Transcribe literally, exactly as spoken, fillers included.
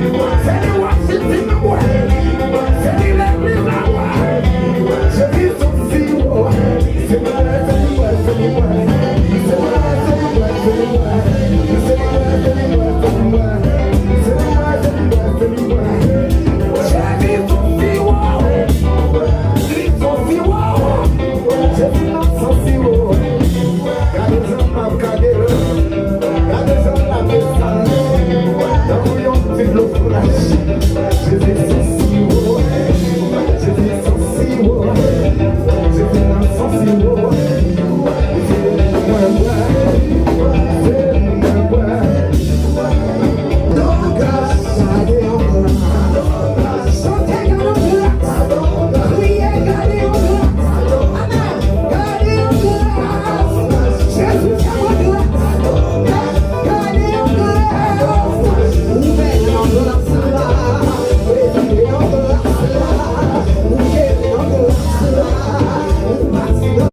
Se li Washington nan bwè. Se li legliz la bwè. Jezi sot siwo. Se mwen, se li mwen, se li mwen. Se mwen, se li mwen, se li mwen. Se mwen, se li mwen, se li mwen. Se mwen, se li mwen, se li mwen. Jezi sot siwo. Li sot siwo. Jezi nan sot siwo. Gade jan m ap gade l. Gade jan l ap desann. Tankou yon ti dlo flash.